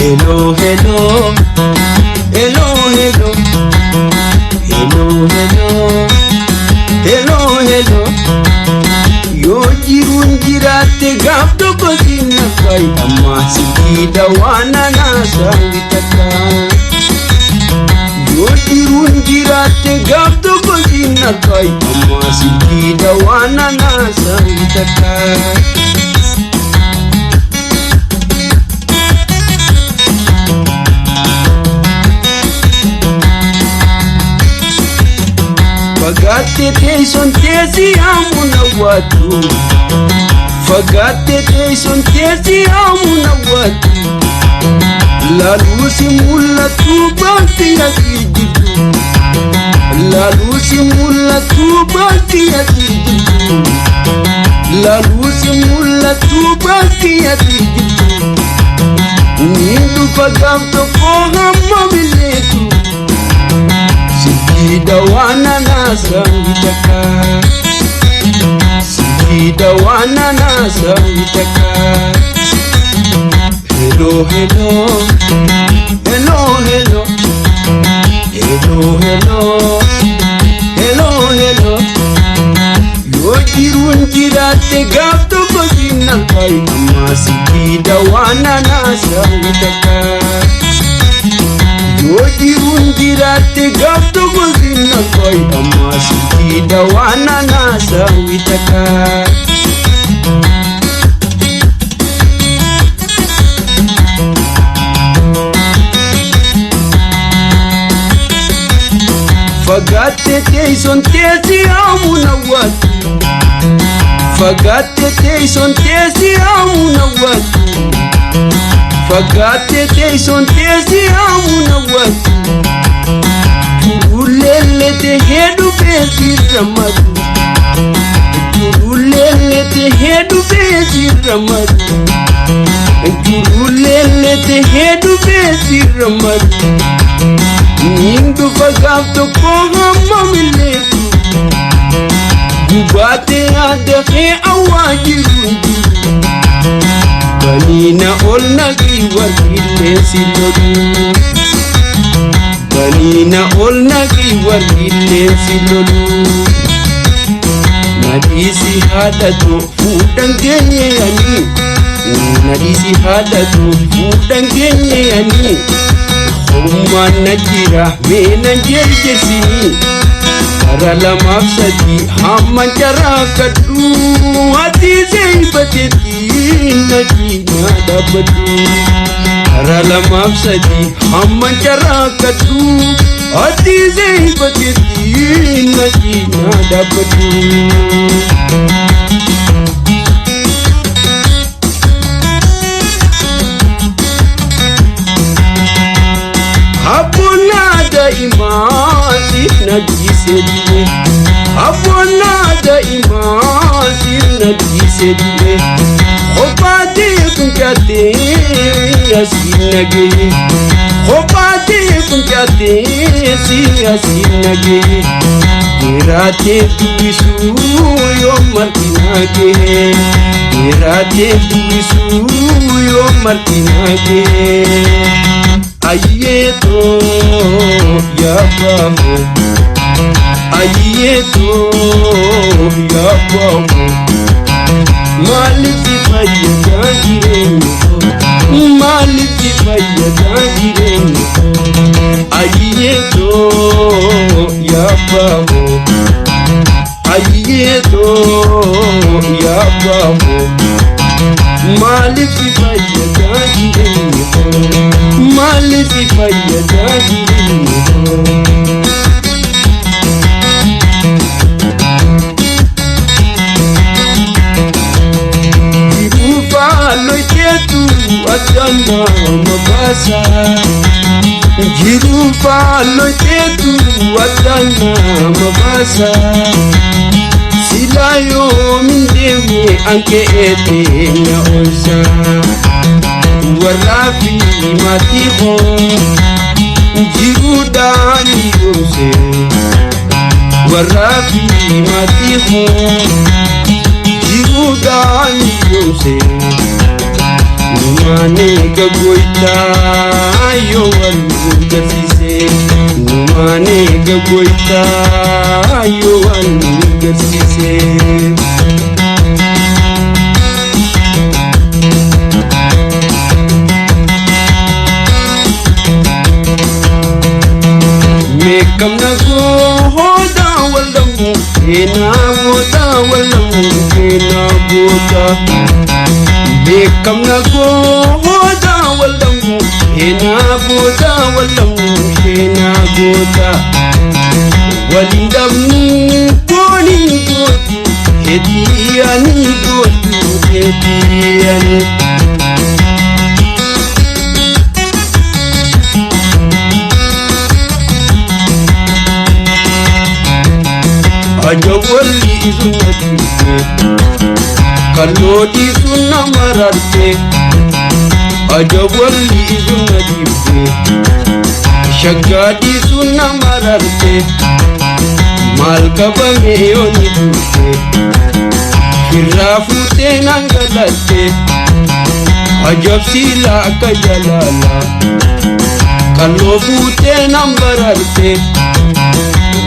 Hello, hello, hello, hello, hello, hello, hello, hello. Yoo jiruun jiraatte gaaf tokko siin naffayi amma sigiidha waan anaasaa bitakka. Yoo jiruun jiraatte gaaf tokko siin naffayi amma sigiidha waan anaasaa bitakka. Fagaattee teessoon teessii haamuun hawwaatu. Fagaattee teessoon teessii haamuun hawwaatu. Laaluu si mul'atu baanti ati jirtu. Laaluu si mul'atu baanti ati jirtu. Laaluu si mul'atu baanti ati jirtu. Ni dhufa gaaf tokko hamma billeetu. Sigiidha waan anaasaa bitaka. Sigiidha waan anaasaa bitaka. Hello, hello, hello, hello, hello, hello, hello, hello. Yoo jiruun jiraatte gaaf tokko siin naffayi amma sigiidha waan anaasaa bitaka. Yoo jiruun jiraatte gaaf tokko siin naffayi amma sigiidha waan anaasaa bitaka. Fagaattee teessoon teessii haamuun hawwaatu. Fagaattee teessoon teessii haamuun hawwaatu. Fagaattee teessoon teessii haamuun hawwaatu. Turuulleellee tahee dhufee sirra madu. Turuulleellee tahee dhufee sirra madu. Turuulleellee tahee dhufee sirra madu. Niin dhufa gaaf tokko hamma milleetu. Gubaatee adda kee awwaa jiru jiru. Baniina ol naqii warqillee si lolu. Baniina ol naqii warqillee si lolu. Nadhiisi haadhatu fuudhan geenye ani. Nadhiisi haadhatu fuudhan geenye ani. Hummaan na jira mee nan jeerjersini. Kara lamaaf sadii hamman carraaqqadhu. Ati zeeyibateetti na cinaa dhaabbadhu. Kara lamaaf sadii hamman carraaqqadhu. Ati zeeyibateetti na cinaa dhaabbadhu. Abboonnaa daa'imaa siif na dhiisee du'e. Abboonnaa daa'imaa siif na dhiisee du'e. Kophaatee fincaatee asiin na gahe. Kophaatee fincaatee si asiin na gahe. Jiraatee dubbisuu yoo marti na gahe. Jiraatee dubbisuu yoo marti na gahe. Ayyeetoo yaabbaafoo. Ayyeetoo yaabbaafoo. Maaliif si fayyadaa jireenyi koo? Maaliif si fayyadaa jireenyi koo? Ayyeetoo yaabbaafoo. Ayyeetoo yaabbaafoo. Maaliif si fayyadaa jireenyi koo? Maaliif si fayyadaa jireenyi koo? Jiruu faalloo isheetu addaan nama baasa. Jiruu faalloo isheetu addaan nama baasa. Silaa yoomin deemne anke'ee teenya oolcha. Warraa fi maatii koo jiruudhaan yoomse. Warraa fi maatii koo jiruudhaan yoomse. Numaanee eega goytaa yoo wal nu garsiise numaan eega goytaa yoo wal nu garsiise. Meeqamna gooda wallamu seenaa goota wallamu seenaa goota. Beekamna goota wallamu seenaa goota wallamu seenaa goota. Waliin dhabnu gooniin gootu hediyanii gootu hediyanii. Ajawalli isuma dhiise kalloodhi sun nama rarte. Ajawalli isuma dhiise shaggaadhi sun nama rarte. Maal qabame yoo ni duute firraa fuutee nan galatte. Ajabsiila akka jalaala kalloo fuutee nan bararte.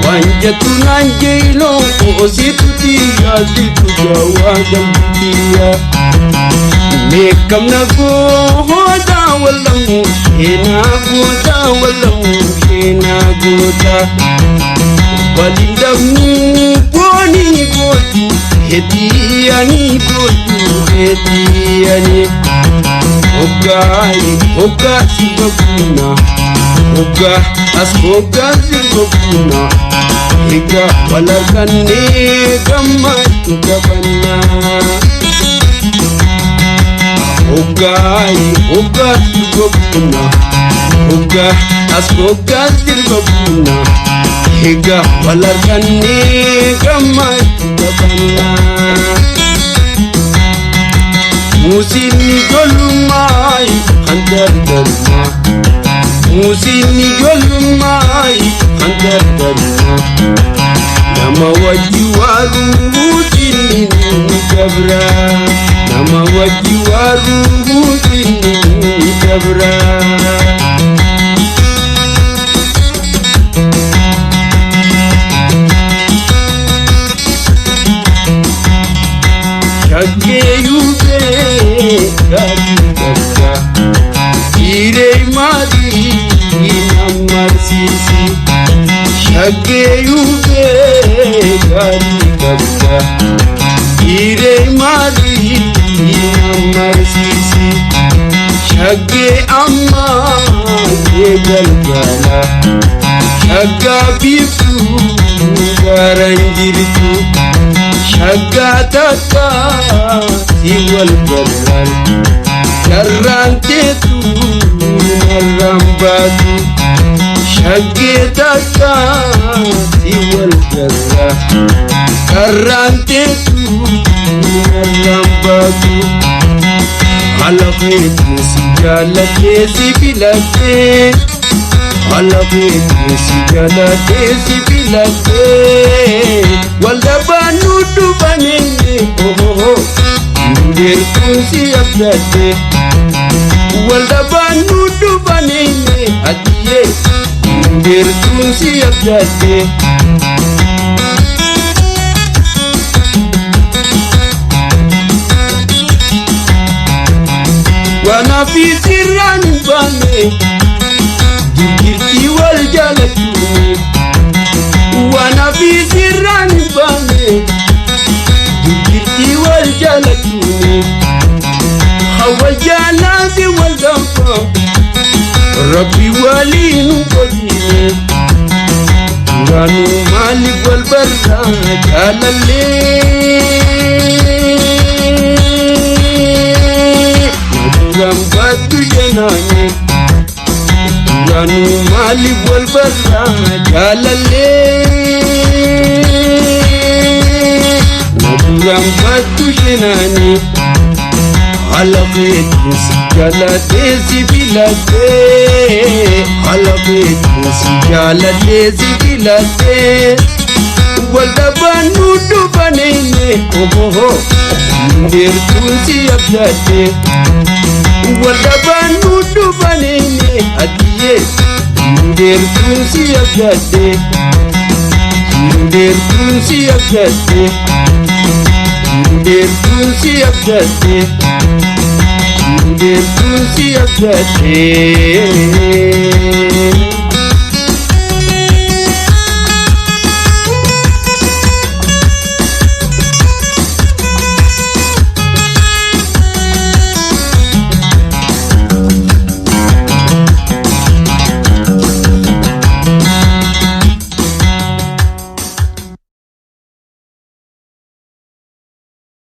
Wanjatu nan jeeloo koositu xiyyaa situ jawaa galbiyya. Meeqamna goota wallamu seenaa goota wallamu seenaa goota. Waliin dhabnu goonii gootu hediyanii gootu hediyanii. Hoggaa hoggaa sirba buuna hoggaa as hoggaa sirba buuna. Egaa wal argannee gammachuu qabannaa. Hoggaa hoggaa sirba buuna hoggaa as hoggaa sirba buuna. Egaa wal argannee gammachuu qabannaa. Muusinni ijoollummaa kan dardarmaa. Muusinni ijoollummaa kan dardarmaa. Nama wajji waaruu sinni ni dabra. Nama wajji waaruu sinni ni dabra. Shaggeeyyuu bee gaarii qabda. Dhiiree maatii nammarsiisi. Shaggeeyyuu bee gaarii qabda. Dhiiree maatii nammarsiisi. Shaggee ammaa kee galgala. Shaggaa biiftuu gaaraan jirtu. Shaggaa takka si wal garraan. Carraan teetu narraan baatu. Shaggee takka si wal garraa. Carraan teetu narraan baatu. Haala feetiin si jaallatee si filattee. Haala feetiin si jaallatee si filattee. Wal dhabaan nu dhufanee ohoho Ndeertuun si abdatte. Wal dhabaan nu dhufanee adiyyee Ndeertuun si abdatte. Waan hafi sirraan hin baane jirjirtii wal jaalachuuni. Waan hafi sirraan hin baane jirjirtii wal jaalachuuni. Hawal jaalaati wal danfa rabbi waliin nu qoodine. Duraanuu maaliif wal barraa jaalallee. Duraan baattu jenaani. Duraanuu maaliif wal barraa jaalallee. Duraan baattu jenaani. Haala feetiin si jaallatee si filattee. Haala feetiin si jaallatee si filattee. Wal dhabaan nu dhufanee ohoho Ndeertuun si abdatte. Wal dhabaan Deertuun si abjadde, deertuun si abjadde, deertuun si abjadde, deertuun si abjadde.